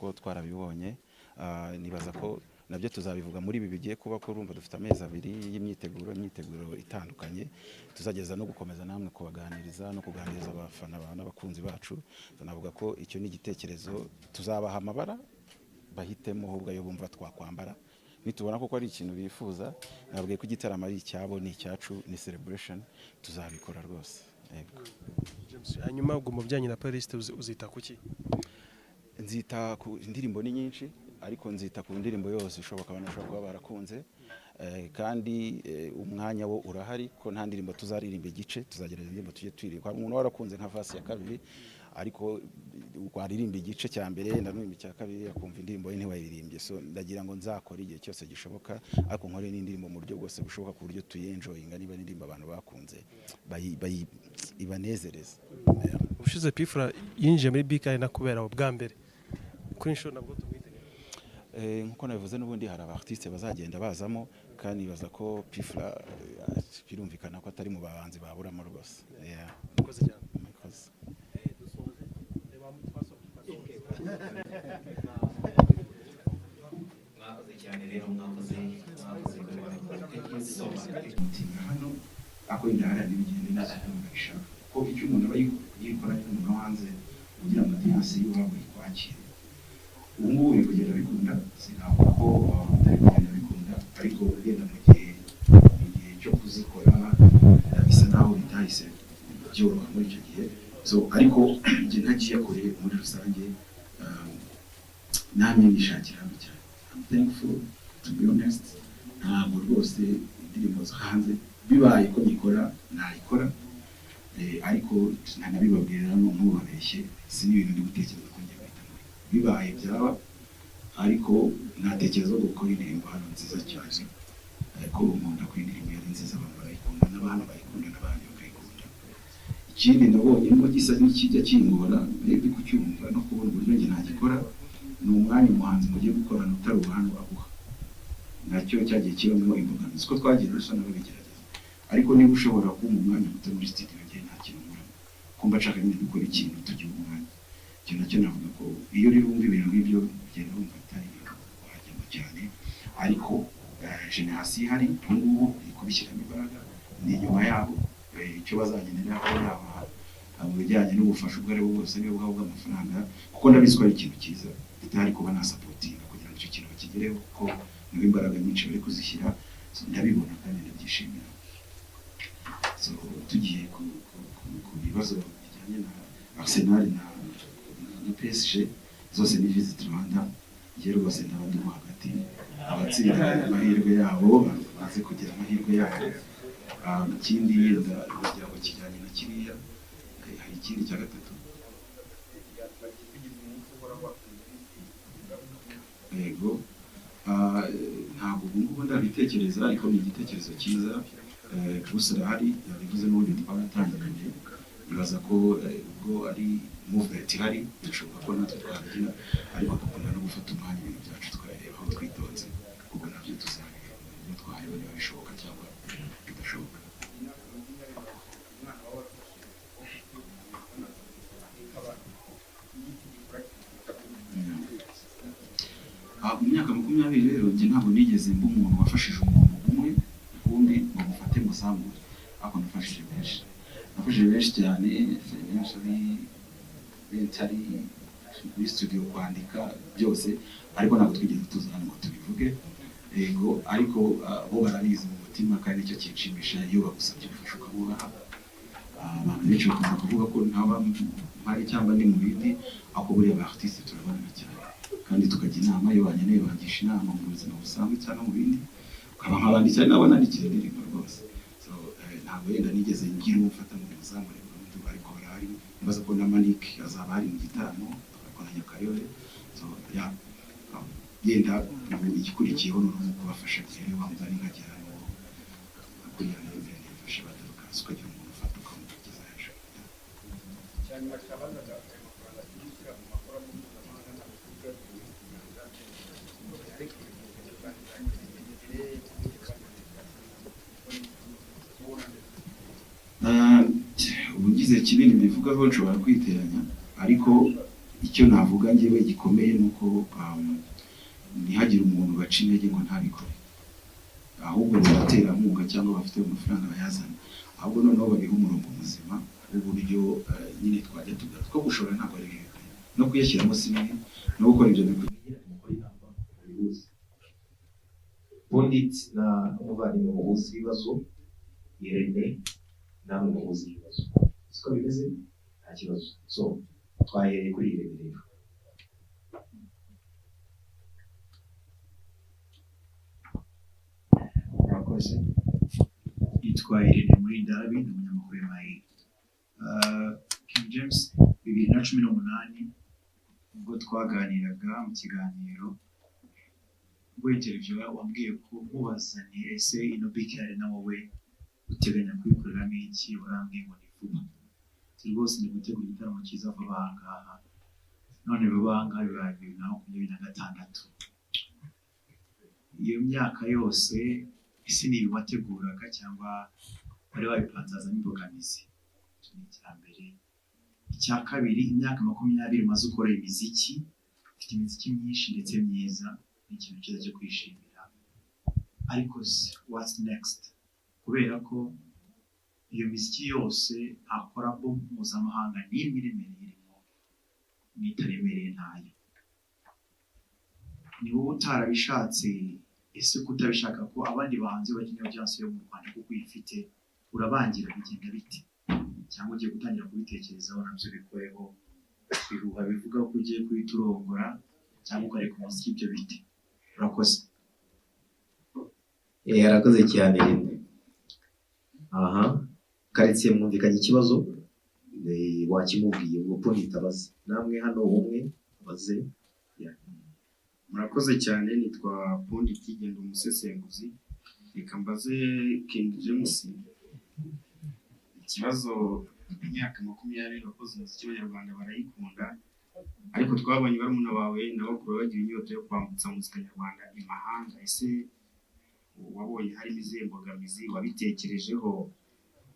kuko twarabibonye. Nibaza ko nabyo tuzabivuga muri ibi bigiye kuba, ko urumva dufite amezi 2 y'imyiteguro, imyiteguro itandukanye tuzageza no gukomeza namwe kubaganiriza no kuganiriza abafana n'abakunzi bacu. Tunavuga ko icyo ni igitekerezo, tuzabaha amabara bahitemo ahubwo ayo bumva twakwambara nitubona koko ari ikintu bifuza. Nabwiye ko igitaramo ari icyabo, ni icyacu, ni celebration, tuzabikora rwose, yego. James, hanyuma ubwo mu bijyanye na playlist uzita kuki? Nzita ku indirimbo, ni nyinshi, ariko nzita ku ndirimbo yose ishoboka abantu bashobora kuba barakunze. Kandi umwanya wo urahari ko nta ndirimbo tuzaririmba igice, tuzagerageza indirimbo tujye tuyiririmba. Hari umuntu warakunze nka verse ya kabiri, ariko waririmba igice cya mbere ndaririmba icya kabiri, akumva indirimbo ye ntiwayiririmbye. So ndagira ngo nzakore igihe cyose gishoboka, ariko nkore n'indirimbo mu buryo bwose bushoboka ku buryo tuyenjoyinga. Niba indirimbo abantu bakunze ibanezereza. Yeah. Ubushize P Fla yinjiye muri BK Arena kubera ubwa mbere, kuri inshuro nabwo tumwitege? Nkuko nabivuze n'ubundi, hari aba artiste bazagenda bazamo, kandi nibaza ko P Fla birumvikana ko atari mu bahanzi baburamo rwose. Yeah. Murakoze cyane. Murakoze. Mwakoze cyane rero, mwakoze, mwakoze. Thank you so much. Mutima hano ako indaharanira n'ibigende neza ndabishaka ko icyo umuntu aba yikoranye n'umuntu wo hanze kugira ngo audience y'iwabo ikwakire. Ubu ngubu biri kugenda bikunda, sinavuga ko bitari kugenda bikunda, ariko ugenda mu gihe cyo kuzikora bisa naho bitahise byoroha muri icyo gihe. So ariko njye ntagiye kure, muri rusange namwe nishakira hano cyane. I'm thankful, to be honest. Ntabwo rwose indirimbo zo hanze bibaye ko nyikora nayikora, ariko ntanabibabwira hano ntubabeshye, si n'ibintu ndi gutekereza ko ngiye guhita nkora. Bibaye byaba, ariko natekereza gukora indirimbo hano nziza cyane, ariko nkunda ko indirimbo yari nziza, abantu barayikunda, n'abantu bayikunda n'abandi bakayikunda. Ikindi nabonye nubwo gisa n'ikijya kingora maybe kucyumva no kubona uburyo njye nagikora, ni umwanya umuhanzi mugiye gukorana utari uwa hano aguha, nacyo cyagiye kibamo imbogamizi ko twagiye dusa n'ababigerageza. Ariko niba ushobora kumpa umwanya muto muri studio, njye nta kintu nkuramo, kumva nshaka nyine gukora ikintu tugihe umwanya. Icyo nacyo navuga ko iyo rero wumva ibintu nk'ibyo ugenda wumva atari ibintu wajyamo cyane, ariko génération ihari ubu ngubu iri kubishyiramo imbaraga, ni inyuma yabo. Icyo bazageneraho yaba mu bijyanye n'ubufasha ubwo ari bwo bwose, niyo bwaba bw'amafaranga, kuko ndabizi ko ari ikintu cyiza bitari kuba nasupportinga kugira ngo icyo kintu bakigereho, kuko niho imbaraga nyinshi bari kuzishyira. So, ndabibona kandi ndabyishimira. So tugiye ku bibazo bijyanye na Arsenal na PSG, zose ni Visit Rwanda. Njye rwose ndaba ndimo hagati, abatsinda amahirwe yabo baze kugira amahirwe yabo. Ikindi yenda kugira ngo kijyanye na kiriya, hari ikindi cya gatatu. Yego. Ntabwo ubu ngubu ndabitekereza, ariko ni igitekerezo cyiza. Bruce arahari yabivuze, n'ubundi twaratangiranye. Nibaza ko ubwo ari movement ihari, birashoboka ko natwe twabigira, ariko dukunda no gufata umwanya ibintu byacu tukabireba aho twitonze, ubwo nabyo tuzabireba ibyo twareba niba bishoboka cyangwa bidashoboka. Mu myaka 20 rero, njye ntabwo nigeze mba umuntu wafashije umuntu umwe ukundi ngo mufate muzamure, ariko nafashije benshi, nafashije benshi cyane, benshi ari benshi ari muri studio kwandika byose, ariko ntabwo twigeze tuza hano ngo tubivuge. Yego, ariko bo barabizi mu mutima, kandi nicyo kinshimisha iyo bagusabye ubufasha ukabubaha. Abantu benshi bakunda kuvuga ko ntaba mpari cyangwa ndi mu bindi, ariko buriya ba artiste turabonana cyane kandi tukajya inama. Iyo bankeneye bangisha inama mu buzima busanzwe cyangwa mu bindi, ukaba nkabandikira nabo nandikira indirimbo rwose. So ntabwo yenda nigeze ngira uwo mfata ngo muzamure burundu, ariko barahari. Nibaza ko na Manik azaba ari mu gitaramo twakoranye Kayore. So yeah, yenda ubu igikurikiyeho noneho ni ukubafasha rero wa mugani nkagera no kuriya nifashe bataruka, ukagira umuntu ufata ukamugeza hejuru. Cyanyuma cyabazaga ayo mafaranga turi mu makora mpuzamahanga ntabwo turi ariko Ubu ngize kinini mbivugaho nshobora kwiteranya, ariko Icyo navuga njyewe gikomeye ni uko ntihagire umuntu baca intege ngo ntabikore, ahubwo mu baterankunga cyangwa bafite amafaranga bayazana, ahubwo noneho babihe umurongo muzima w'uburyo nyine twajya tugana two gushora. Ntabwo ari bibi pe, no kuyashyiramo si bibi, no gukora ibyo bikwiye. Mukora inama mubihuze. Pundit na umuvandimwe muhuza ibibazo, Irene namwe muhuza ibibazo, siko bimeze? Nta kibazo. So twahereye kuri Irene rero. Murakoze. Yitwa Irene Murindahabi, ni umunyamakuru w'Imayi. King James, 2018 ubwo twaganiraga mu kiganiro, ubwo interview, wambwiye ko mubaza ni ese ino BK Arena wowe uteganya kuyikoreramo iki? Warambwiye ngo ni vuba. Ati rwose ndi gutegura igitaramo cyiza vuba aha ngaha. None vuba aha ngaha bibaye 2026. Iyo myaka yose ese ni ibi wateguraga cyangwa wari wabipanze hazamo imbogamizi? Icyo ni icya mbere. Icya kabiri, imyaka 20 umaze ukora imiziki, ufite imiziki myinshi ndetse myiza, ni ikintu cyiza cyo kwishimira, ariko se what's next? Kubera ko iyo miziki yose nta collabo mpuzamahanga n'imwe iremereye irimo, n'itaremereye ntayo. Ni wowe utarabishatse? Ese ko utabishaka, ko abandi bahanzi bakeneye audience yo mu Rwanda kuko uyifite, urabangira bigenda bite? Cyangwa ugiye gutangira kubitekerezaho nabyo bikoreho? Ibihuha bivuga ko ugiye guhita urongora cyangwa ukareka umuziki, ibyo bite? Urakoze. Arakoze cyane Irene. Aha karitsiye mwumvikanye ikibazo, wakimubwiye. Ubwo Pundit abaze, namwe hano umwe abaze. Murakoze cyane. Nitwa Pundit, genda umusesenguzi. Reka mbaze King James ikibazo. Imyaka 20 wakoze umuziki, abanyarwanda barayikunda, ariko twabonye barumuna bawe na bakuru bagira inyota yo kwambutsa muzika nyarwanda imahanga. Ese wabonye harimo izihe mbogamizi? Wabitekerejeho?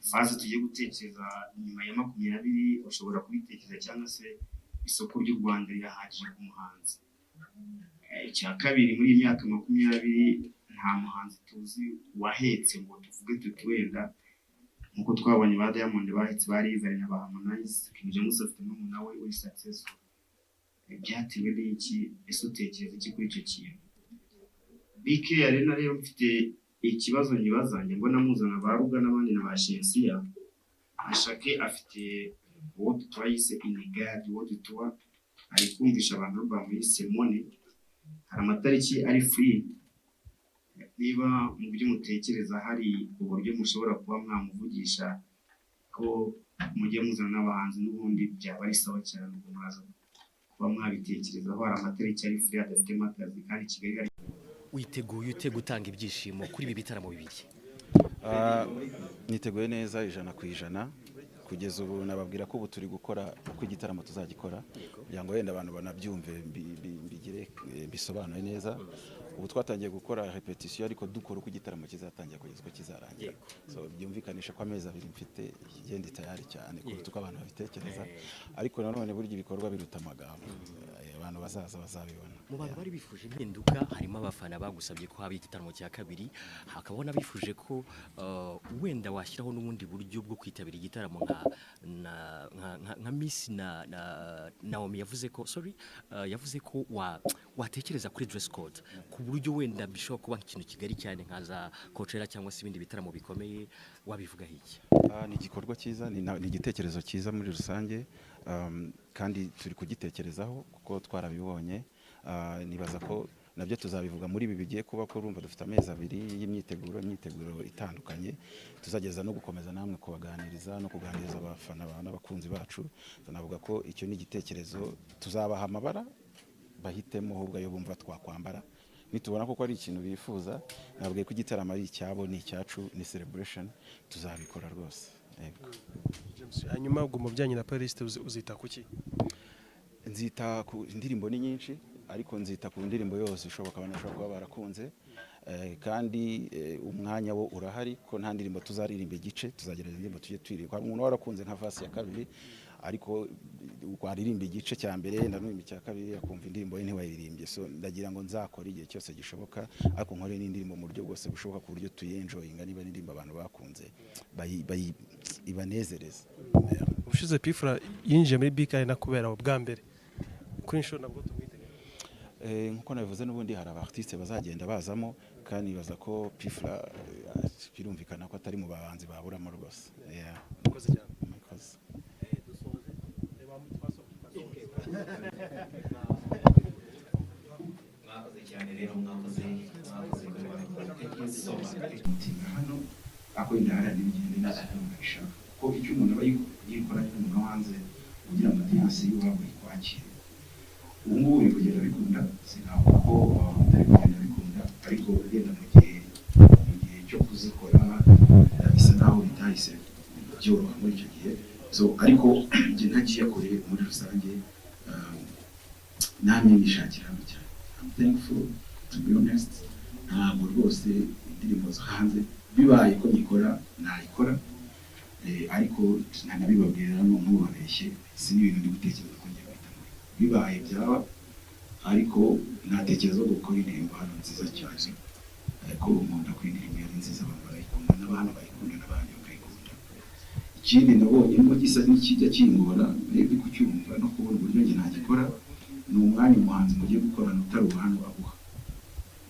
Phase tugiye gutekereza nyuma ya 20 ushobora kubitekereza, cyangwa se isoko ry'u Rwanda rirahagije ku muhanzi? Icya kabiri, muri iyi myaka 20 nta muhanzi tuzi wahetse ngo tuvuge tuti wenda nkuko twabonye ba Diamond bahetse ba Rayvanny na ba Harmonize. King James afite murumuna we uri successful. Byatewe n'iki? Ese utekereza iki kuri icyo kintu? BK Arena rero, mfite ikibazo nyibaza. Njye mbona muzana ba Ruga n'abandi na ba Shensiya. Ashake afite world tour yise Inigad World Tour, ari kumvisha abantu album yise Money. Hari amatariki ari free. Niba mu byo mutekereza hari uburyo mushobora kuba mwamuvugisha ko mujya muzana n'abahanzi n'ubundi, byaba ari sawa cyane. Ubwo muraza kuba mwabitekerezaho. Hari amatariki ari free adafitemo akazi, kandi Kigali hari Witeguye ute gutanga ibyishimo kuri ibi bitaramo bibiri? Niteguye neza 100%. Kugeza ubu nababwira ko ubu turi gukora uko igitaramo tuzagikora, kugira ngo wenda abantu banabyumve, mbigire mbisobanure neza. Ubu twatangiye gukora repetition, ariko dukora uko igitaramo kizatangira kugeza uko kizarangira. So byumvikanisha ko amezi 2 mfite igenda tayari cyane kuruta uko abantu babitekereza, ariko nanone burya ibikorwa biruta amagambo. Abantu bazaza bazabibona. Mu bantu bari bifuje impinduka harimo abafana bagusabye ko haba igitaramo cya kabiri, hakaba n'abifuje ko wenda washyiraho n'ubundi buryo bwo kwitabira igitaramo nka Miss na Naomi yavuze ko, sorry, yavuze ko watekereza kuri dress code, ku buryo wenda bishobora kuba ikintu kigari cyane nka za Coachella cyangwa se ibindi bitaramo bikomeye. Wabivugaho iki? Ni igikorwa cyiza, ni igitekerezo cyiza muri rusange, kandi turi kugitekerezaho kuko twarabibonye. Nibaza ko nabyo tuzabivuga muri ibi bigiye kuba, ko urumva dufite amezi 2 y'imyiteguro, imyiteguro itandukanye tuzageza no gukomeza namwe kubaganiriza no kuganiriza abafana n'abakunzi bacu. Tunavuga ko icyo ni igitekerezo, tuzabaha amabara bahitemo ahubwo ayo bumva twakwambara nitubona koko ari ikintu bifuza. Nabwiye ko igitaramo ari icyabo, ni icyacu, ni celebration, tuzabikora rwose. Yego. James, hanyuma ubwo mu bijyanye na playlist uzita kuki? Nzita ku indirimbo, ni nyinshi, ariko nzita ku ndirimbo yose ishoboka abantu bashobora kuba barakunze. Kandi umwanya wo urahari ko nta ndirimbo tuzaririmba igice, tuzagerageza indirimbo tujye tuyiririmba. Hari umuntu warakunze nka verse ya kabiri. Ariko waririmba igice cya mbere, ndaririmba icya kabiri, akumva indirimbo ye ntiwayiririmbye. So ndagira ngo nzakore igihe cyose gishoboka, ariko nkore n'indirimbo mu buryo bwose bushoboka, ku buryo tuyenjoyinga. Niba indirimbo abantu bakunze, ibanezereze. Yeah. Ubushize P Fla yinjiye muri BK Arena kubera bwa mbere, kuri inshuro nabwo tumwitege? Nkuko nabivuze n'ubundi, hari aba artiste bazagenda bazamo, kandi nibaza ko P Fla, birumvikana ko atari mu bahanzi baburamo rwose. Yeah. Murakoze cyane. Murakoze. Mwakoze cyane rero, mwakoze, mwakoze. Thank you so much. Mutinga hano ako wenda hariya n'ibigende neza umuntu abishaka, kuko icyo umuntu aba yikoranye n'umuntu wo hanze kugira ngo audience y'iwabo ikwakire. Ubu ngubu biri kugenda bikunda, sinavuga ko bitari kugenda bikunda, ariko wenda mu gihe cyo kuzikora bisa naho bitahise byoroha muri icyo gihe. So ariko njye ntagiye kure, muri rusange namwe nishakira hano cyane. I'm thankful, to be honest. Ntabwo rwose indirimbo zo hanze, bibaye ko nyikora nayikora, ariko ntanabibabwira hano nk'ubabeshye, si n'ibintu ndi gutekereza ko ngiye guhita nkora. Bibaye byaba, ariko natekereza gukora indirimbo hano nziza cyane, ariko nkunda ko indirimbo yari nziza, abantu barayikunda, n'abantu bayikunda n'abandi bakayikunda. Ikindi nabonye nubwo gisa n'ikijya kingora maybe kucyumva no kubona uburyo njye nagikora, ni umwanya umuhanzi mugiye gukorana utari uwa hano aguha.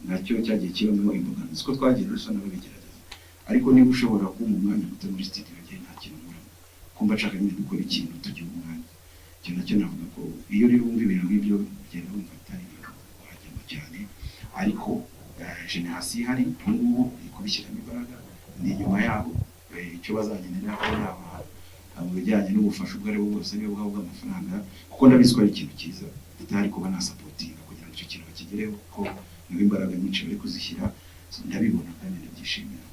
Nacyo cyagiye kibamo imbogamizi ko twagiye dusa n'ababigerageza, ariko niba ushobora kumpa umwanya muto muri studio, njye nta kintu nkuramo, kumva nshaka nyine dukora ikintu tugihe umwanya. Icyo nacyo navuga ko iyo rero wumva ibintu nk'ibyo, ugenda wumva atari ibintu wajyamo cyane. Ariko génération ihari ubu ngubu iri kubishyiramo imbaraga, ni inyuma yabo. Icyo bazageneraho, yaba mu bijyanye n'ubufasha ubwo ari bwo bwose, niba bwaba bw'amafaranga, kuko ndabizi ko ari ikintu cyiza, tutari kuba nasupportinga kugira ngo icyo kintu bakigereho, kuko niho imbaraga nyinshi bari kuzishyira. So, ndabibona kandi ndabyishimira.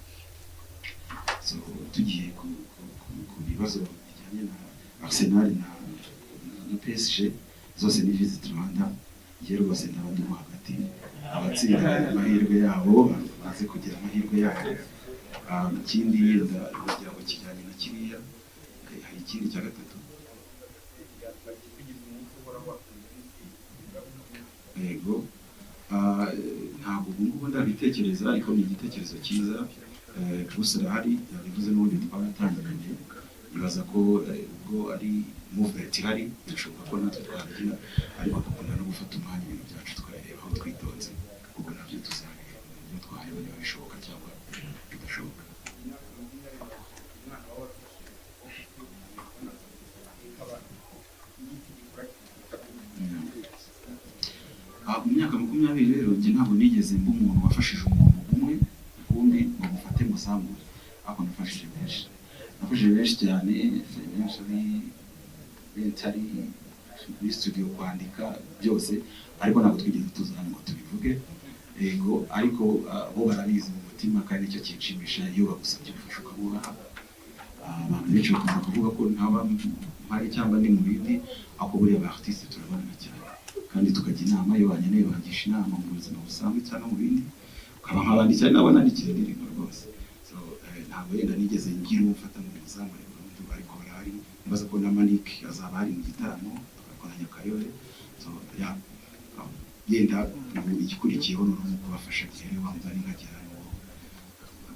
So tugiye ku bibazo bijyanye na Arsenal na PSG, zose ni Visit Rwanda. Njye rwose ndaba ndimo hagati. Abatsinda amahirwe yabo baze kugira amahirwe yabo. Ikindi yenda kugira ngo kijyanye na kiriya, hari ikindi cya gatatu. Yego. Ntabwo ubu ngubu ndabitekereza, ariko ni igitekerezo cyiza. Bruce arahari yabivuze, n'ubundi twaratangiranye. Ibaza ko ubwo ari movement ihari, birashoboka ko natwe twabigira, ariko dukunda no gufata umwanya ibintu byacu tukabirebaho twitonze, kuko nabyo tuzabireba ibyo twareba niba bishoboka cyangwa bidashoboka. Mu myaka 20 rero, njye ntabwo nigeze mba umuntu wafashije umuntu umwe ukundi ngo mufate muzamure, ariko nafashije benshi, nafashije benshi cyane, financially, mentally, muri studio kwandika byose, ariko ntabwo twigeze tuza hano ngo tubivuge. Yego, ariko bo barabizi mu mutima, kandi nicyo kinshimisha iyo bagusabye ubufasha ukabubaha. Abantu benshi bakunda kuvuga ko ntaba mpari cyangwa ndi mu bindi, ariko buriya ba artiste turabonana cyane kandi tukajya inama. Iyo bankeneye bangisha inama mu buzima busanzwe cyangwa mu bindi, ukaba nkabandikira, nabo nandikira indirimbo rwose. So ntabwo yenda nigeze ngira uwo mfata ngo muzamure burundu, ariko barahari. Nibaza ko na Manik azaba ari mu gitaramo tugakoranya Kayore. So yeah, yenda ubu igikurikiyeho noneho ni ukubafasha gihere wa mugani nkagera n'uwo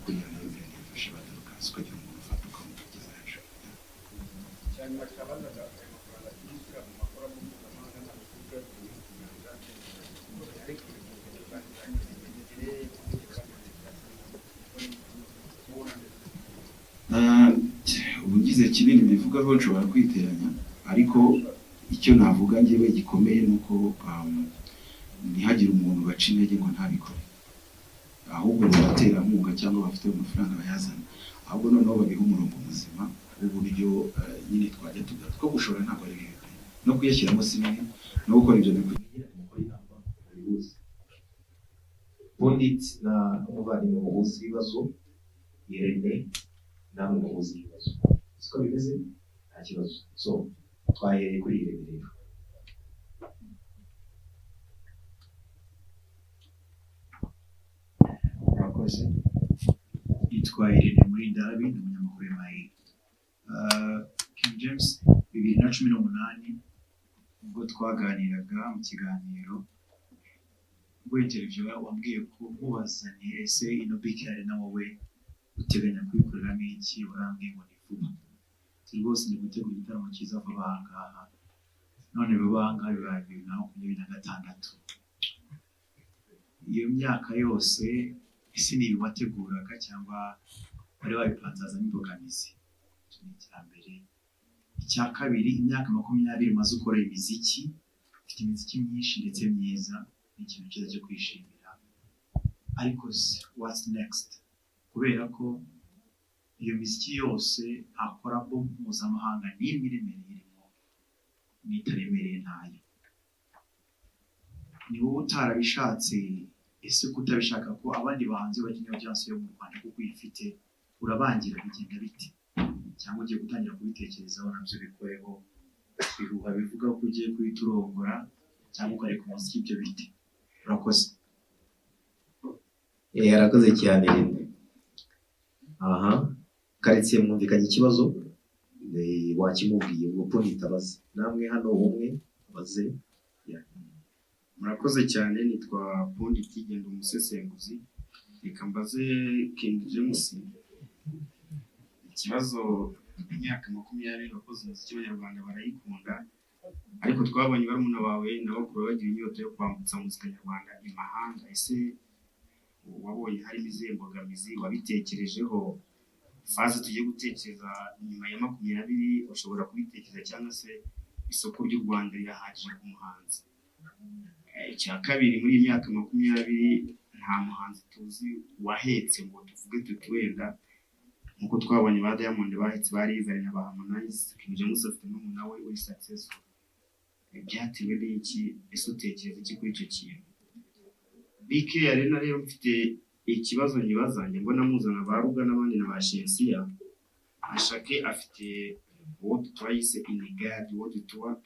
kuriya nayo mbere mfashe badaruka, ukagira umuntu ufata ukamugeza hejuru. Cyanyuma cyabazaga, ayo mafaranga yishyura mu makoramo mpuzamahanga ntabwo kuvuga ariko Ubu ngize kinini mbivugaho nshobora kwiteranya, ariko icyo navuga njyewe gikomeye ni uko ntihagire umuntu baca intege ngo ntabikore, ahubwo mu baterankunga cyangwa bafite amafaranga bayazana, ahubwo noneho babihe umurongo muzima w'uburyo nyine twajya tugana two gushora. Ntabwo ari bibi pe, no kuyashyiramo si bibi, no gukora ibyo bikwiye. Mukora inama mubihuze, Pundit na umuvandimwe muhuza ibibazo, Irene namwe muhuza ibibazo, siko bimeze? Nta kibazo. So twahereye kuri Irene rero. Murakoze. Yitwa Irene Murindahabi, ni umunyamakuru wa MIE. King James, 2018 ubwo twaganiraga mu kiganiro, ubwo interview, wambwiye ko nkubaza ni ese ino BK Arena wowe uteganya kuyikoreramo iki? Warambwiye ngo ni vuba. Ati rwose ndi gutegura igitaramo cyiza vuba aha ngaha. None vuba aha ngaha bibaye 2026. Iyo myaka yose ese ni ibi wateguraga cyangwa wari wabipanze hazamo imbogamizi? Icyo ni icya mbere. Icya kabiri, imyaka 20 umaze ukora imiziki, ufite imiziki myinshi ndetse myiza, ni ikintu cyiza cyo kwishimira, ariko se what's next? Kubera ko iyo miziki yose nta collabo mpuzamahanga n'imwe iremereye irimo, n'itaremereye ntayo. Ni wowe utarabishatse? Ese ko utabishaka, ko abandi bahanzi bakeneye audience yo mu Rwanda kuko uyifite, urabangira bigenda bite? Cyangwa ugiye gutangira kubitekerezaho nabyo bikoreho? Ibihuha bivuga ko ugiye guhita urongora cyangwa ukareka umuziki, ibyo bite? Urakoze. Arakoze cyane Irene. Aha karitsiye mwumvikanye ikibazo, wakimubwiye. Ubwo Pundit abaze, namwe hano umwe abaze. Murakoze cyane. Nitwa Pundit, genda umusesenguzi. Reka mbaze King James ikibazo. Imyaka 20 wakoze umuziki, abanyarwanda barayikunda, ariko twabonye barumuna bawe na bakuru bagira inyota yo kwambutsa muzika nyarwanda imahanga. Ese wabonye harimo izihe mbogamizi? Wabitekerejeho? Phase tugiye gutekereza nyuma ya 20 ushobora kubitekereza, cyangwa se isoko ry'u Rwanda rirahagije ku muhanzi? Icya kabiri, muri iyi myaka 20 nta muhanzi tuzi wahetse ngo tuvuge tuti wenda nkuko twabonye ba Diamond bahetse ba Rayvanny na ba Harmonize, King James afite murumuna we uri successful. Byatewe n'iki? Ese utekereza iki kuri icyo kintu? BK Arena rero, mfite ikibazo nyibaza. Njye mbona muzana ba Ruga n'abandi na ba Shensiya. Ashake afite World Tour yise Inigad World Tour,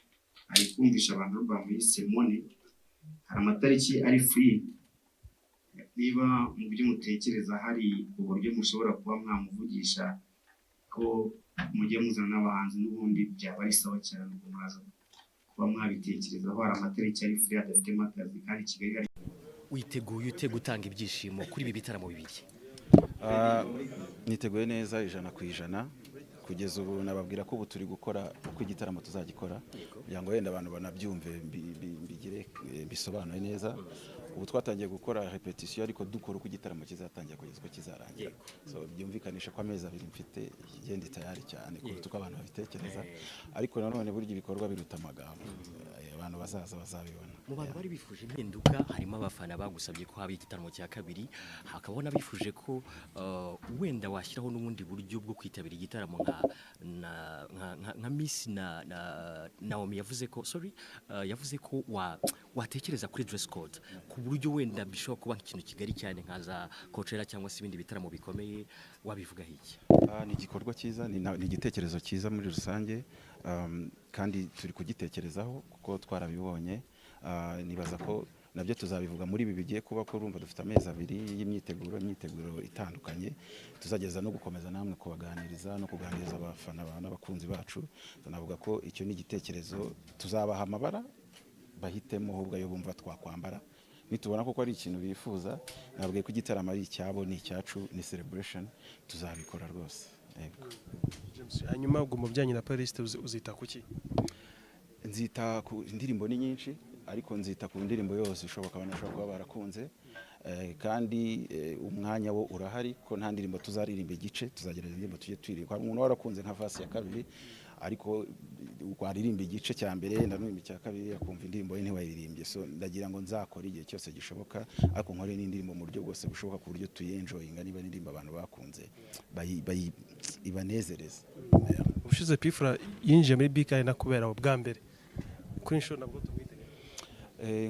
ari kumvisha abantu album yise Money. Hari amatariki ari free. Niba mu byo mutekereza hari uburyo mushobora kuba mwamuvugisha ko mujye muzana n'abahanzi n'ubundi, byaba ari sawa cyane. Ubwo muraza kuba mwabitekerezaho. Hari amatariki ari free adafitemo akazi, kandi Kigali hari Witeguye ute gutanga ibyishimo kuri ibi bitaramo bibiri? Niteguye neza 100%. Kugeza ubu nababwira ko ubu turi gukora uko igitaramo tuzagikora, kugira ngo wenda abantu banabyumve, mbigire mbisobanure neza. Ubu twatangiye gukora repetition, ariko dukora uko igitaramo kizatangira kugeza uko kizarangira. So byumvikanisha ko amezi 2 mfite, igenda tayari cyane kuruta uko abantu babitekereza. Ariko nanone burya ibikorwa biruta amagambo. Abantu bazaza bazabibona. Mu bantu bari bifuje impinduka harimo abafana bagusabye ko haba igitaramo cya kabiri, hakabaho n'abifuje ko wenda washyiraho n'ubundi buryo bwo kwitabira igitaramo nka Miss na Naomi yavuze ko, sorry, yavuze ko watekereza kuri dress code, ku buryo wenda bishobora kuba nk'ikintu kigari cyane nka za Coachella cyangwa se ibindi bitaramo bikomeye. Wabivugaho iki? Ni igikorwa cyiza, ni igitekerezo cyiza muri rusange, kandi turi kugitekerezaho kuko twarabibonye. Nibaza ko nabyo tuzabivuga muri ibi bigiye kuba, ko urumva dufite amezi 2 y'imyiteguro, imyiteguro itandukanye tuzageza no gukomeza namwe kubaganiriza no kuganiriza abafana n'abakunzi bacu. Tunavuga ko icyo ni igitekerezo, tuzabaha amabara bahitemo ahubwo ayo bumva twakwambara nitubona koko ari ikintu bifuza. Nabwiye ko igitaramo ari icyabo, ni icyacu, ni celebration, tuzabikora rwose. Yego. James, hanyuma ubwo mu bijyanye na playlist uzita ku ki? Nzita ku indirimbo, ni nyinshi, ariko nzita ku ndirimbo yose ishoboka abantu bashobora kuba barakunze. Kandi umwanya wo urahari, ko nta ndirimbo tuzaririmba igice, tuzagerageza indirimbo tujye tuyiririmba. Hari umuntu warakunze nka verse ya kabiri, ariko waririmba igice cya mbere ndanuririmba icya kabiri, akumva indirimbo ye ntiwayiririmbye. So ndagira ngo nzakore igihe cyose gishoboka, ariko nkore n'indirimbo mu buryo bwose bushoboka, ku buryo tuyenjoyinga. Niba indirimbo abantu bakunze ibanezereze. Yeah. Ubushize P Fla yinjiye muri BK Arena kubera ubwa mbere, kuri inshuro nabwo tumwitege?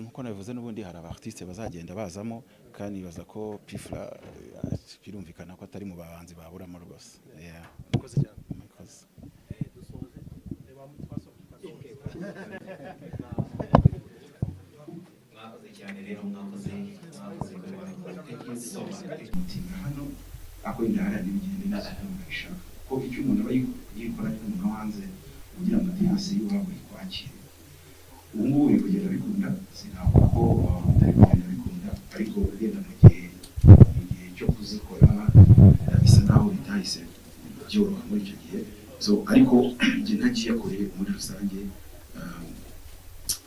Nkuko nabivuze n'ubundi, hari aba artiste bazagenda bazamo, kandi nibaza ko P Fla, birumvikana ko atari mu bahanzi baburamo rwose. Yeah. Murakoze cyane. Murakoze. Mwakoze cyane rero, mwakoze, mwakoze kuri. Thank you so much. Mutinda hano, ako inda hariya ntibigende neza nk'uko bishaka, kuko icyo umuntu aba Iyo ukoranye n'umuntu wo hanze ugira ngo audience y'iwabo ikwakire. Ubu ngubu biri kugenda bikunda, sinavuga ko bitari kugenda bikunda, ariko ugenda mu gihe cyo kuzikora bisa naho bitahise byoroha muri icyo gihe. So ariko njye ntagiye kure, muri rusange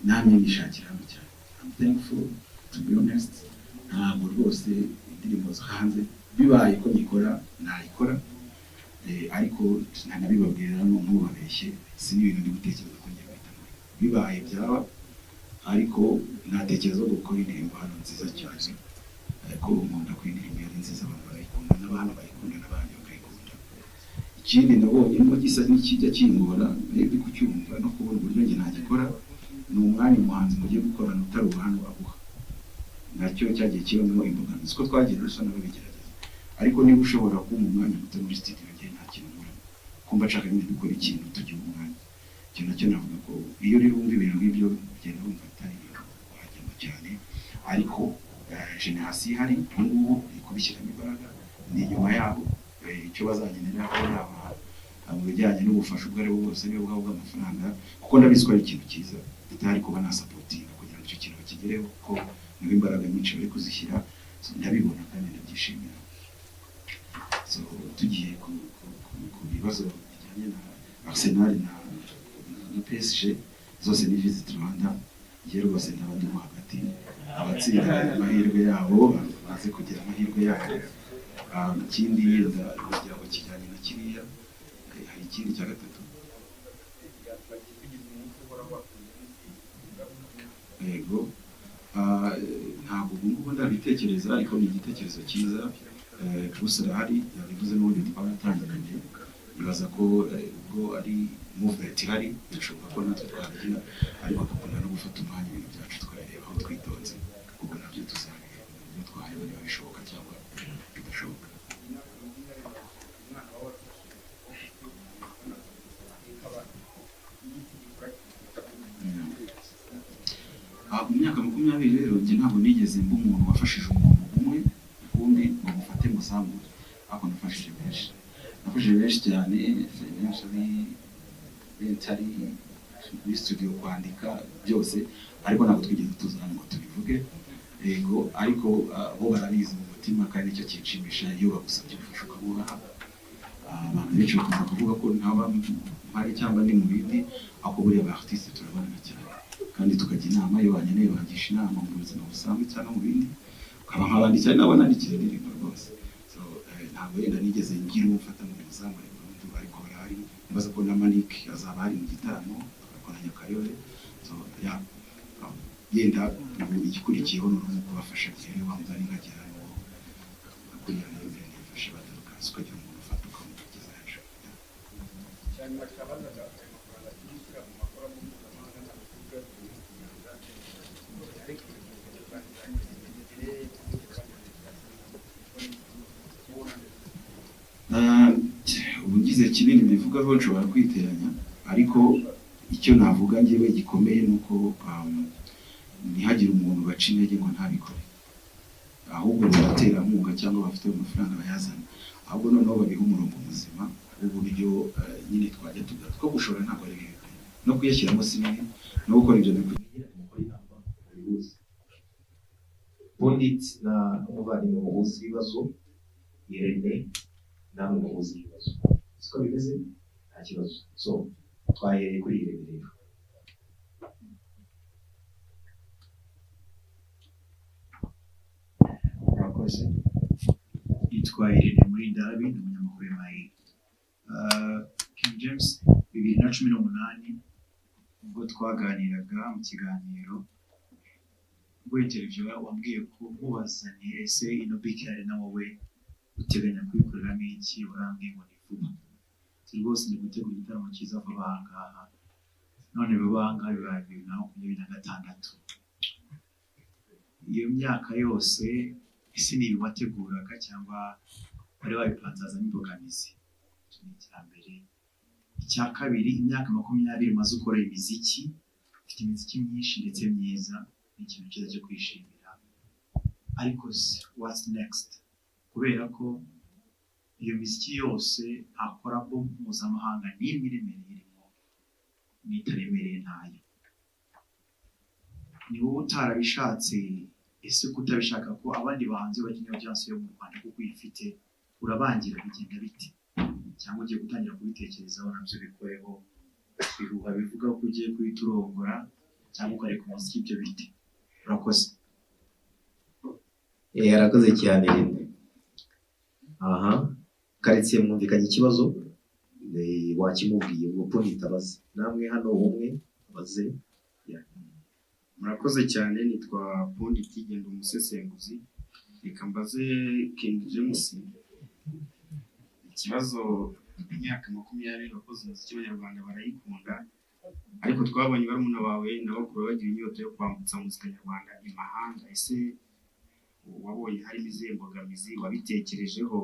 namwe nishakira hano cyane. I'm thankful, to be honest. Ntabwo rwose indirimbo zo hanze, bibaye ko nyikora nayikora, ariko ntanabibabwira no ntubabeshye, si n'ibintu ndi gutekereza ko ngiye guhita nkora. Bibaye byaba, ariko natekereza gukora indirimbo hano nziza cyane, ariko nkunda ko indirimbo yari nziza, abantu barayikunda, n'abantu bayikunda n'abandi bakayikunda. Ikindi nabonye nubwo gisa n'ikijya kingora maybe kucyumva no kubona uburyo njye nagikora, ni umwanya umuhanzi mugiye gukorana utari uwa hano aguha. Nacyo cyagiye kibamo imbogamizi ko twagiye dusa n'ababigerageza, ariko niba ushobora kumpa umwanya muto muri studio, njye nta kintu nkora, kumva nshaka nyine dukora ikintu tugihe umwanya. Icyo nacyo navuga ko iyo rero wumva ibintu nk'ibyo, ugenda wumva atari ibintu wajyamo cyane. Ariko génération ihari ubu ngubu iri kubishyiramo imbaraga, ni inyuma yabo. Icyo bazangenera ko yaba mu bijyanye n'ubufasha ubwo ari bwo bwose, niba bwaba bw'amafaranga, kuko ndabizi ko ari ikintu cyiza, tutari kuba nasupportinga kugira ngo icyo kintu bakigereho, kuko niho imbaraga nyinshi bari kuzishyira. So, ndabibona kandi ndabyishimira. So tugiye ku bibazo bijyanye na Arsenal na PSG, zose ni Visit Rwanda. Njye rwose ndaba ndimo hagati, abatsinda amahirwe yabo baze kugira amahirwe yabo. Ikindi yenda kugira ngo kijyanye na kiriya, hari ikindi cya gatatu. Bagiye umunsi uhoraho wa King James. Yego. Ntabwo ubu ngubu ndabitekereza, ariko ni igitekerezo cyiza. Bruce arahari yabivuze, n'ubundi twaratangiranye. Ibaza ko ubwo ari movement ihari, birashoboka ko natwe twabigira, ariko dukunda no gufata umwanya ibintu byacu tukabirebaho twitonze, ubwo nabyo tuzabireba ibyo twareba niba bishoboka cyangwa bidashoboka. Umwana wawe warafashe ikaba igiti gikura. Mu myaka 20 rero, njye ntabwo nigeze mba umuntu wafashije umuntu umwe rukumbi ngo mufate muzamure, ariko nafashije benshi, nafashije benshi cyane, financially, mentally, muri studio kwandika byose, ariko ntabwo twigeze tuza hano ngo tubivuge. Yego, ariko bo barabizi mu mutima, kandi nicyo kinshimisha iyo bagusabye ubufasha ukabubaha. Abantu benshi bakunda kuvuga ko ntaba mpari cyangwa ndi mu bindi, ariko buriya ba artiste turabonana cyane kandi tukajya inama. Iyo bankeneye bangisha inama mu buzima busanzwe cyangwa mu bindi, ukaba nkabandikira, nabo nandikira indirimbo rwose. So ntabwo yenda nigeze ngira uwo mfata ngo muzamure burundu, ariko barahari. Nibaza ko na Manik azaba ari mu gitaramo, tugakora Nyakayore. So yeah, yenda ubu igikurikiyeho ni uruhu kubafasha njyewe wa mugani nkagera n'uwo kuriya nayo ndifashe batarukansi, ukagira umuntu ufata ukamugeza hejuru. Yeah. Cyanyuma cyabazaga, ayo mafaranga tuzishyira mu makoramo mpuzamahanga ntabwo tuvuga ariko imbere. Ubu ngize kinini mbivugaho nshobora kwiteranya, ariko icyo navuga njyewe gikomeye ni uko ntihagire umuntu baca intege ngo ntabikore, ahubwo mu baterankunga cyangwa bafite amafaranga bayazana, ahubwo noneho babihe umurongo muzima w'uburyo nyine twajya tugana two gushora. Ntabwo ari bibi pe, no kuyashyiramo si bibi, no gukora ibyo bikwiye. Mukora inama mubihuze, Pundit na umuvandimwe muhuza ibibazo, Irene namwe muhuza ibibazo, siko bimeze? Nta kibazo. So twahereye kuri Irene rero. Murakoze. Yitwa Irene Murindahabi, ni umunyamakuru wa MIE. King James, 2018 ubwo twaganiraga mu kiganiro, ubwo interview wambwiye ko nkubaza ni ese ino BK Arena wowe uteganya kuyikoreramo iki, urambwiye ngo ni vuba. Ati rwose ndi gutegura igitaramo cyiza vuba aha ngaha. None vuba aha ngaha bibaye 2026. Iyo myaka yose ese ni ibi wateguraga cyangwa wari wabipanze hazamo imbogamizi? Icyo ni icya mbere. Icya kabiri, imyaka 20 umaze ukora imiziki, ufite imiziki myinshi ndetse myiza, ni ikintu cyiza cyo kwishimira, ariko se what's next? Kubera ko Iyo miziki yose nta collabo mpuzamahanga n'imwe iremereye irimo, n'itaremereye ntayo. Ni wowe utarabishatse? Ese ko utabishaka, ko abandi bahanzi bakeneye audience yo mu Rwanda kuko uyifite, urabangira bigenda bite? Cyangwa ugiye gutangira kubitekerezaho nabyo bikoreho? Ibihuha bivuga ko ugiye guhita urongora cyangwa ukareka umuziki, ibyo bite? Urakoze. Arakoze cyane Rene. Aha karitsiye mwumvikanye ikibazo, wakimubwiye. Ubwo Pundit abaze, namwe hano umwe abaze. Murakoze cyane. Nitwa Pundit, genda umusesenguzi. Reka mbaze King James ikibazo. Imyaka 20 wakoze umuziki, w'Abanyarwanda barayikunda, ariko twabonye barumuna bawe na bakuru bagira inyota yo kwambutsa muzika nyarwanda imahanga. Ese wabonye harimo izihe mbogamizi? Wabitekerejeho?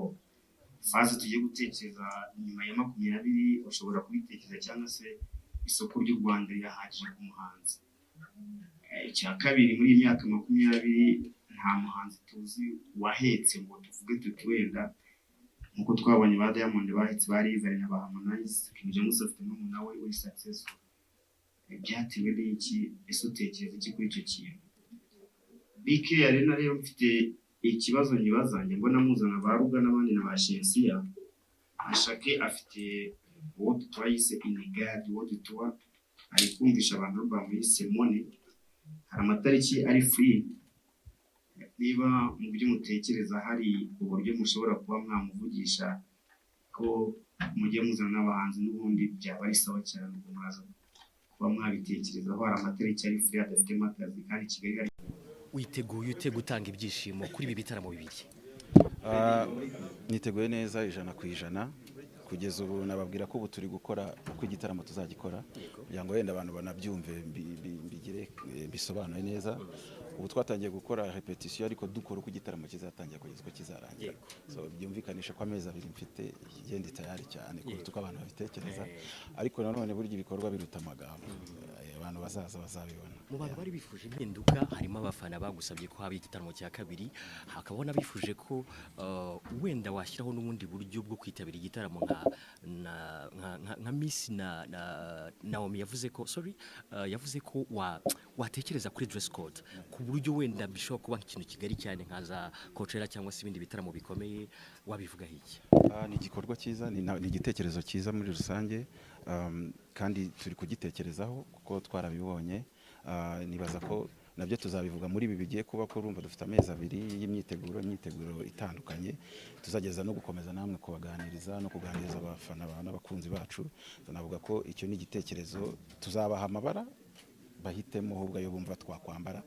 Phase tugiye gutekereza nyuma ya 20 ushobora kubitekereza, cyangwa se isoko ry'u Rwanda rirahagije ku muhanzi? Icya kabiri, muri iyi myaka 20 nta muhanzi tuzi wahetse ngo tuvuge tuti wenda nkuko twabonye ba Diamond bahetse, ba Rayvanny na ba Harmonize. King James afite murumuna we uri successful. Byatewe n'iki? Ese utekereza iki kuri icyo kintu? BK Arena rero, mfite ikibazo nyibaza. Njye mbona muzana ba Ruga n'abandi na ba Shensiya. Ashake afite World Tour yise Inigad World Tour, ari kumvisha abantu album yise Money. Hari amatariki ari free. Niba mu byo mutekereza hari uburyo mushobora kuba mwamuvugisha ko mujye muzana n'abahanzi n'ubundi, byaba ari sawa cyane. Ubwo muraza kuba mwabitekerezaho. Hari amatariki ari free adafitemo akazi, kandi Kigali hari Witeguye ute gutanga ibyishimo kuri ibi bitaramo bibiri? Niteguye neza 100%. Kugeza ubu nababwira ko ubu turi gukora uko igitaramo tuzagikora, kugira ngo wenda abantu banabyumve, mbigire bisobanuye neza. Ubu twatangiye gukora repetition, ariko dukora uko igitaramo kizatangira kugeza uko kizarangira. So byumvikanisha ko amezi 2 mfite igenda tayari cyane kuruta uko abantu babitekereza. Ariko nanone burya ibikorwa biruta amagambo. Abantu bazaza bazabibona. Mu bantu bari bifuje impinduka harimo abafana bagusabye ko haba igitaramo cya kabiri, hakabaho n'abifuje ko wenda washyiraho n'ubundi buryo bwo kwitabira igitaramo nka Miss na Naomi yavuze ko, sorry, yavuze ko watekereza kuri dress code, ku buryo wenda bishobora kuba ikintu kigari cyane nka za Coachella cyangwa se ibindi bitaramo bikomeye. Wabivugaho iki? Ni igikorwa cyiza, ni igitekerezo cyiza muri rusange, kandi turi kugitekerezaho kuko twarabibonye. Nibaza ko nabyo tuzabivuga muri ibi bigiye kuba, ko urumva dufite amezi 2 y'imyiteguro, imyiteguro itandukanye tuzageza no gukomeza namwe kubaganiriza no kuganiriza abafana n'abakunzi bacu. Tunavuga ko icyo ni igitekerezo, tuzabaha amabara bahitemo ahubwo ayo bumva twakwambara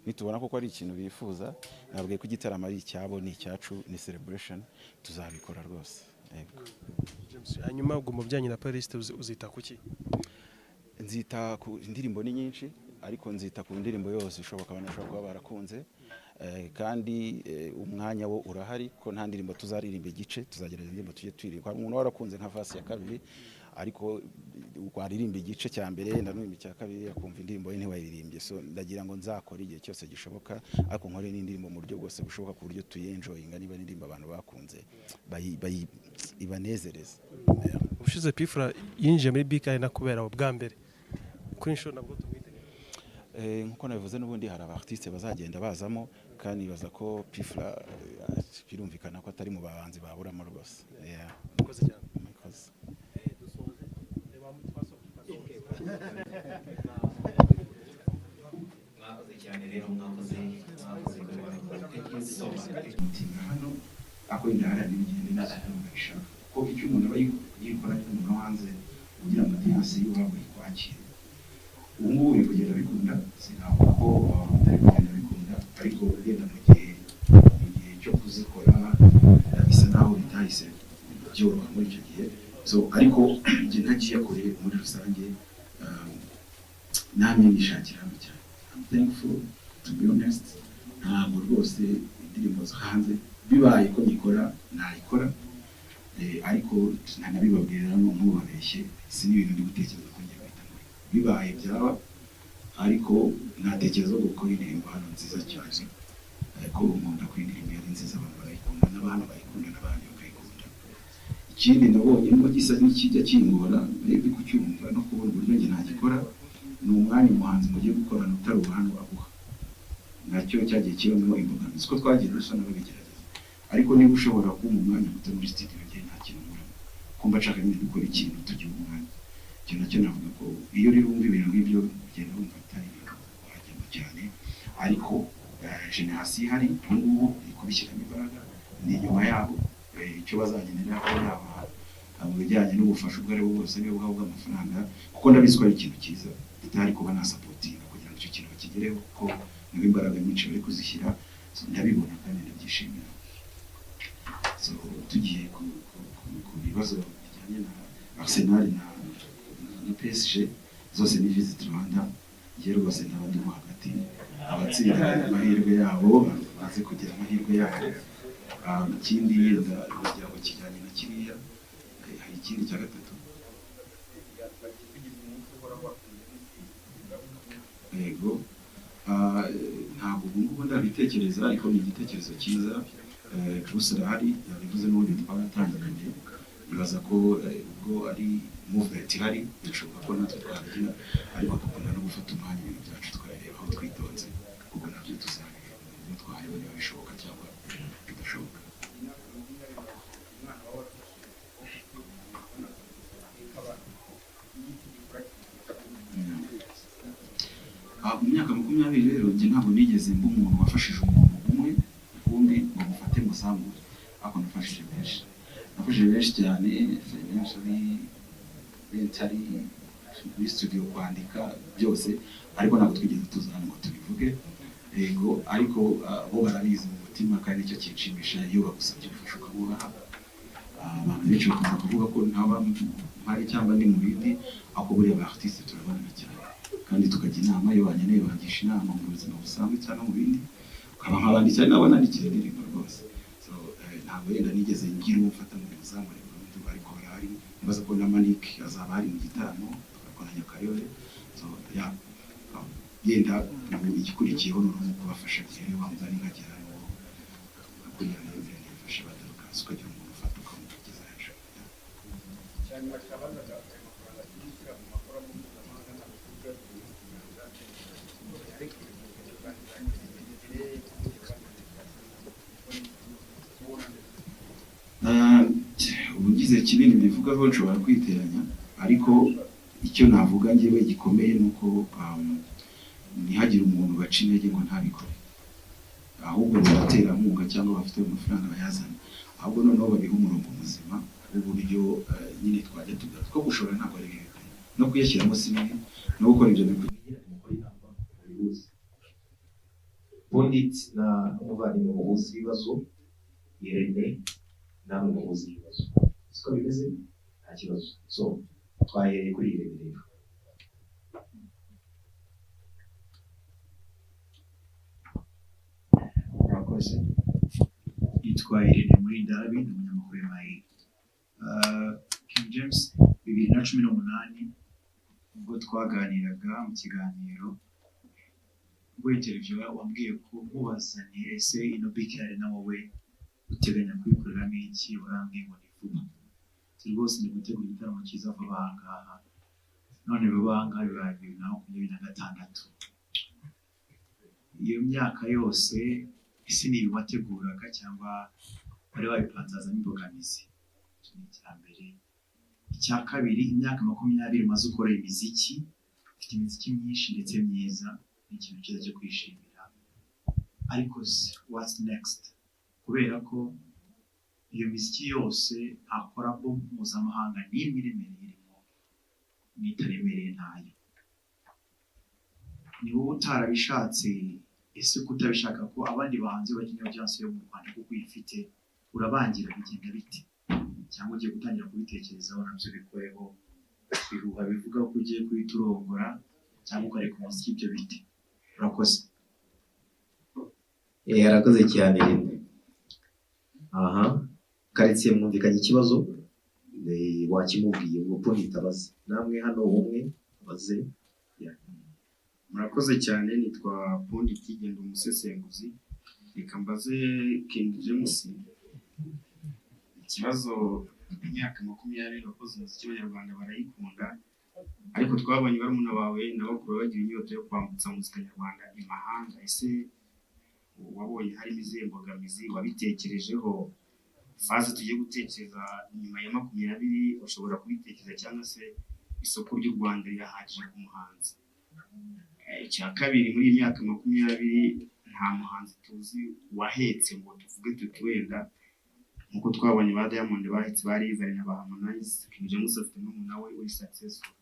nitubona koko ari ikintu bifuza. Nabwiye ko igitaramo ari icyabo, ni icyacu, ni celebration, tuzabikora rwose. Yego. James, hanyuma ubwo mu bijyanye na playlist uzita kuki? Nzita ku indirimbo, ni nyinshi, ariko nzita ku ndirimbo yose ishoboka abantu bashobora kuba barakunze. Kandi umwanya wo urahari, ko nta ndirimbo tuzaririmba igice, tuzagerageza indirimbo tujye tuyiririmba. Hari umuntu warakunze nka verse ya kabiri, ariko waririmba igice cya mbere ndanuririmba icya kabiri, akumva indirimbo ye ntiwayiririmbye. So ndagira ngo nzakore igihe cyose gishoboka, ariko nkore n'indirimbo mu buryo bwose bushoboka, ku buryo tuyenjoyinga. Niba indirimbo abantu bakunze ibanezereze. Yeah. Ubushize P Fla yinjiye muri BK Arena kubera ubwa mbere, kuri inshuro nabwo tumwitege? Nkuko nabivuze n'ubundi, hari aba artiste bazagenda bazamo, kandi nibaza ko P Fla, birumvikana ko atari mu bahanzi baburamo rwose. Yeah. Murakoze cyane. Murakoze. Mwakoze cyane rero, mwakoze, mwakoze kuri. Thank you so much. Mutinda hano ako inda n'ibigende neza ndabishaka, kuko icyo umuntu aba yikoranye n'umuntu wo hanze kugira ngo audience y'iwabo ikwakire. Ubu ngubu biri kugenda bikunda, sinavuga ko bitari kugenda bikunda, ariko ugenda mu gihe cyo kuzikora, bisa naho bitahise byoroha muri icyo gihe. So ariko njye ntagiye kure, muri rusange, namwe nishakira hano cyane. I'm thankful, to be honest. Ntabwo rwose indirimbo zo hanze bibaye ko nyikora nayikora, ariko ntanabibabwira no ntubabeshye, si n'ibintu ndi gutekereza ko ngiye guhita nkora. Bibaye byaba, ariko natekereza gukora indirimbo hano nziza cyane, ariko nkunda ko indirimbo yari nziza abantu barayikunda, n'abantu bayikunda n'abandi bakayikunda. Ikindi nabonyemo gisa n'ikijya kingora, maybe kucyumva no kubona uburyo njye nagikora, ni umwanya umuhanzi mugiye gukorana utari uwa hano aguha. Nacyo cyagiye kibamo imbogamizi ko twagiye dusa n'ababigerageza, ariko niba ushobora kumpa umwanya muto muri studio, njye nta kintu nkoramo, kumva nshaka nyine gukora ikintu tugihe umwanya. Icyo nacyo navuga ko iyo rero wumva ibintu nk'ibyo, ugenda wumva atari ibintu wajyamo cyane. Ariko génération ihari ubu ngubu iri kubishyiramo imbaraga, ni inyuma yabo. Icyo bazageneraho, yaba mu bijyanye n'ubufasha ubwo ari bwo bwose, niyo bwaba bw'amafaranga, kuko ndabizi ko ari ikintu cyiza, tutari kuba nasupportinga kugira ngo icyo kintu bakigereho, kuko niho imbaraga nyinshi bari kuzishyira. So, ndabibona kandi ndabyishimira. So tugiye ku bibazo bijyanye na Arsenal na PSG, zose ni Visit Rwanda. Njye rwose ndaba ndimo hagati, abatsinda amahirwe yabo baze kugira amahirwe yabo. Ikindi yenda kugira ngo kijyanye na kiriya, hari ikindi cya gatatu. Tugize umunsi uhoraho wa King James. Yego. Ntabwo ubu ngubu ndabitekereza, ariko ni igitekerezo cyiza. Bruce arahari, yabivuze n'ubundi twaratangiranye. Nibaza ko ubwo ari movement ihari, birashoboka ko natwe twabigira, ariko dukunda no gufata umwanya ibintu byacu tukabireba aho twitonze, kuko nabyo tuzabireba uburyo twareba niba bishoboka cyangwa bidashoboka. Umwana wawe ikaba igiti gikura. Mu myaka 20 rero, njye ntabwo nigeze mba umuntu wafashije umuntu umwe rukumbi ngo mufate muzamure, ariko nafashije benshi, nafashije benshi cyane, financially, mentally, muri studio kwandika byose, ariko ntabwo twigeze tuza hano ngo tubivuge. Yego, ariko bo barabizi mu mutima, kandi nicyo kinshimisha iyo bagusabye ubufasha ukabubaha. Abantu benshi bakunda kuvuga ko ntaba mpari cyangwa ndi mu bindi, ariko buriya ba artiste turabana cyane kandi tukajya inama. Iyo bankeneye bangisha inama mu buzima busanzwe cyangwa mu bindi, ukaba nkabandikira, nabo nandikira indirimbo rwose. So ntabwo yenda nigeze ngira uwo mfata ngo muzamure burundu, ariko barahari. Nibaza ko na Manik azaba ari mu gitaramo tugakora Nyakayore. So yeah, yenda ubu igikurikiyeho ni uko kubafasha gihe wa mugani nkagera hano kuriya nifashe badaruka, ukagira umuntu ufata ukamugeza hejuru. Cyanyuma cyabazaga ayo mafaranga tuzishyura mu makoramo mpuzamahanga, ntabwo tujya ariko kubona. Ubu ngize kinini mbivugaho nshobora kwiteranya, ariko icyo navuga njyewe gikomeye ni uko ntihagire umuntu baca intege ngo ntabikore, ahubwo mu baterankunga cyangwa bafite amafaranga bayazana, ahubwo noneho babihe umurongo muzima w'uburyo nyine twajya tugana two gushora. Ntabwo ari bibi pe, no kuyashyiramo si bibi, no gukora ibyo bikwiye. Mukora inama mubihuze, Pundit na umuvandimwe muhuza ibibazo, Irene namwe muhuza ibibazo, siko bimeze? Nta kibazo. So twahereye kuri Irene rero. Murakoze. Yitwa Irene Murindahabi, ni umunyamakuru w'Imayi. King James, 2018 ubwo twaganiraga mu kiganiro, ubwo interview wambwiye ko mubazanye ese ino BK Arena wowe uteganya kuyikoreramo iki, warambwiye ngo ni vuba. Ati rwose ndi gutegura igitaramo cyiza vuba aha ngaha. None vuba aha ngaha bibaye 2026. Iyo myaka yose ese ni ibi wateguraga cyangwa wari wabipanze hazamo imbogamizi? Icyo ni icya mbere. Icya kabiri, imyaka 20 umaze ukora imiziki, ufite imiziki myinshi ndetse myiza, ni ikintu cyiza cyo kwishimira, ariko se what's next? Kubera ko iyo miziki yose nta collabo mpuzamahanga n'imwe iremereye irimo, n'itaremereye ntayo. Ni wowe utarabishatse? Ese ko utabishaka, ko abandi bahanzi bakeneye audience yo mu Rwanda kuko uyifite, urabangira bigenda bite? Cyangwa ugiye gutangira kubitekerezaho nabyo bikoreho? Ibihuha bivuga ko ugiye guhita urongora cyangwa ukareka umuziki, ibyo bite? Urakoze. Arakoze cyane Irene. Aha karitsiye mwumvikanye ikibazo, wakimubwiye, ubwo Pundit abaze, namwe hano umwe abaze. Murakoze cyane. Nitwa Pundit, genda umusesenguzi. Reka mbaze King James ikibazo. Imyaka 20 wakoze umuziki, abanyarwanda barayikunda, ariko twabonye barumuna bawe na bakuru bagira inyota yo kwambutsa muzika nyarwanda imahanga. Ese wabonye harimo izihe mbogamizi? Wabitekerejeho? Phase tugiye gutekereza nyuma ya 20 ushobora kubitekereza, cyangwa se isoko ry'u Rwanda rirahagije ku muhanzi? Icya kabiri, muri iyi myaka 20 nta muhanzi tuzi wahetse ngo tuvuge tuti wenda nkuko twabonye ba Diamond bahetse ba Rayvanny na ba Harmonize. King James afite murumuna we uri successful.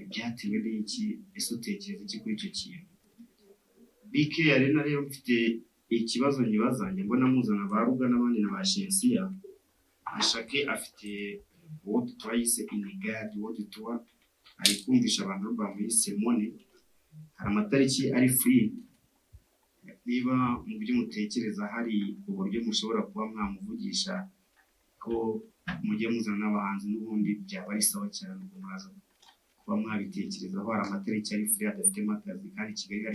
Byatewe n'iki? Ese utekereza iki kuri icyo kintu? BK Arena rero, mfite ikibazo nyibaza. Njye mbona muzana ba Ruga n'abandi na ba Shensiya. Ashake afite world tour yise Inigad World Tour, ari kumvisha abantu album yise Money. Hari amatariki ari free. Niba mu byo mutekereza hari uburyo mushobora kuba mwamuvugisha ko mujya muzana n'abahanzi n'ubundi, byaba ari sawa cyane. Ubwo muraza kuba mwabitekerezaho. Hari amatariki ari free adafitemo akazi, kandi Kigali hari